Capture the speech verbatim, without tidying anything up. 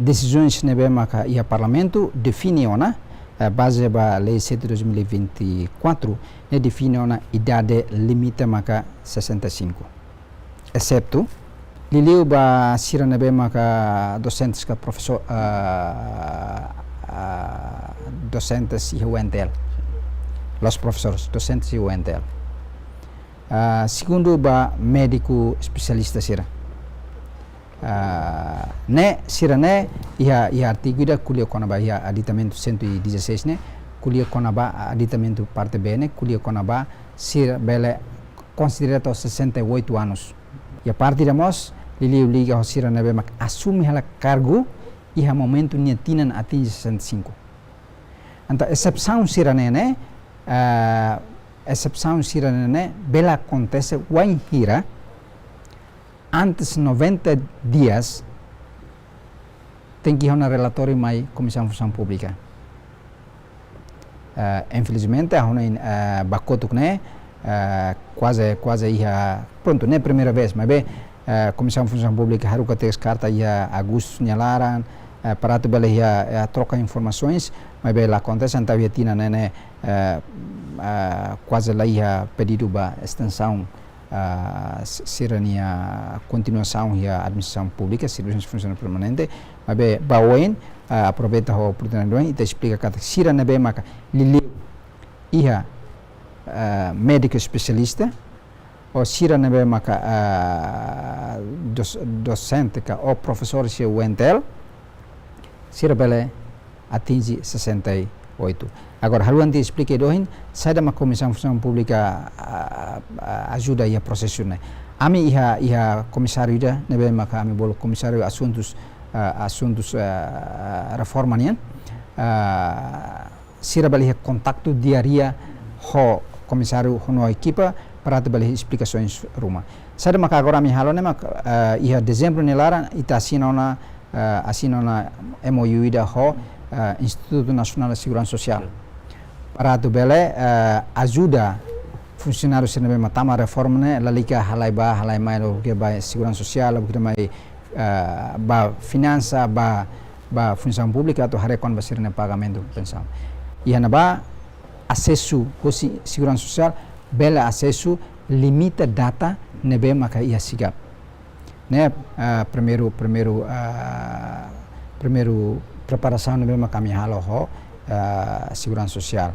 desizaun ne'ebé maka iha Parlamentu define ona, eh, baze ba Lei sete dois mil e vinte e quatro, ne'e define ona idade limite maka sessenta e cinco. Exetu, liuliu ba sira ne'ebé maka dosentes ka profesór, ah, ah, dosentes iha U N T L. Los profesores, dosentes iha U N T L. Ah, segundu ba médiku espesialista sira. Ah, ne'e, sira ne'e, iha, iha artigu ida ko'alia kona-ba iha aditamentu cento e dezasseis ne'e, ko'alia kona-ba aditamentu parte B ne'e, ko'alia kona-ba sira bele konsidera to'o sessenta e oito anos. Iha parte ida mós, liuliu liga ho sira ne'ebé mak asume hela kargu, iha momentu nia tinan atinje sessenta e cinco. Entaun, exesaun sira-ne'e ne'e, eh, exesaun sira-ne'e ne'e, bele akontese wainhira, antes noventa dias, tenke iha ona relatóriu mai Komisaun Funsaun Públika. Eh, infelizmente, ha'u hanoin, eh, ba kotuk ne'e, eh, kuaze, kuaze iha, prontu, ne'e primeira vez, maibé, eh, Komisaun Funsaun Públika haruka teks karta iha agostu nia laran, eh, para atu bele iha, eh, troka informasoens, maibé la akontese, entaun iha tinan ne'e ne'e, eh, eh, kuaze la iha pedidu ba estensaun, ah, s-, sira-nia kontinuasaun iha administrasaun públika, servisu funsionáriu permanente, maibé ba oin, ah, aproveita ho oportunidade oin, ita esplika katak sira ne'ebé maka liuliu iha, ah, médiku espesialista, ou sira ne'ebé maka, ah, dos-, dosente ka ou profesór iha U N T L, sira bele atinje sessenta e oito. Agora, ha'u hanoin atu esplika ida ohin, saida mak Komisaun Funsaun Públika, ah, ah, ajuda iha prosesu ne'e. Ami iha, iha komisáriu ida, ne'ebé maka ami bolu Komisáriu Asuntus, ah, Asuntus, ah, Reforma nian. Ah, sira bele iha kontaktu diáriu ho komisáriu ho nia ekipa, para atu bele esplikasoens ruma. Saida maka agora ami halo ne'e mak, eh, iha dezembru nia laran ita asina ona, eh, asina ona M O U ida ho, eh, Institutu Nasionál Seguransa Sosiál. Para atu bele, eh, ajuda funsionáriu sira ne'ebé mak tama reforma ne'e, lalika halai bá, halai mai, la'o buka bá seguransa sosiál, la'o buka mai, eh, bá finansa, bá, bá funsaun públika atu haree kona-ba sira-nia pagamentu pensaun. Iha ne'ebá asesu husi seguransa sosiál, bele asesu limita data ne'ebé maka iha SIGAP. Ne'e, ah, primeiru, primeiru, ah, primeiru preparasaun ne'ebé maka ami halo ho, ah, seguransa sosiál.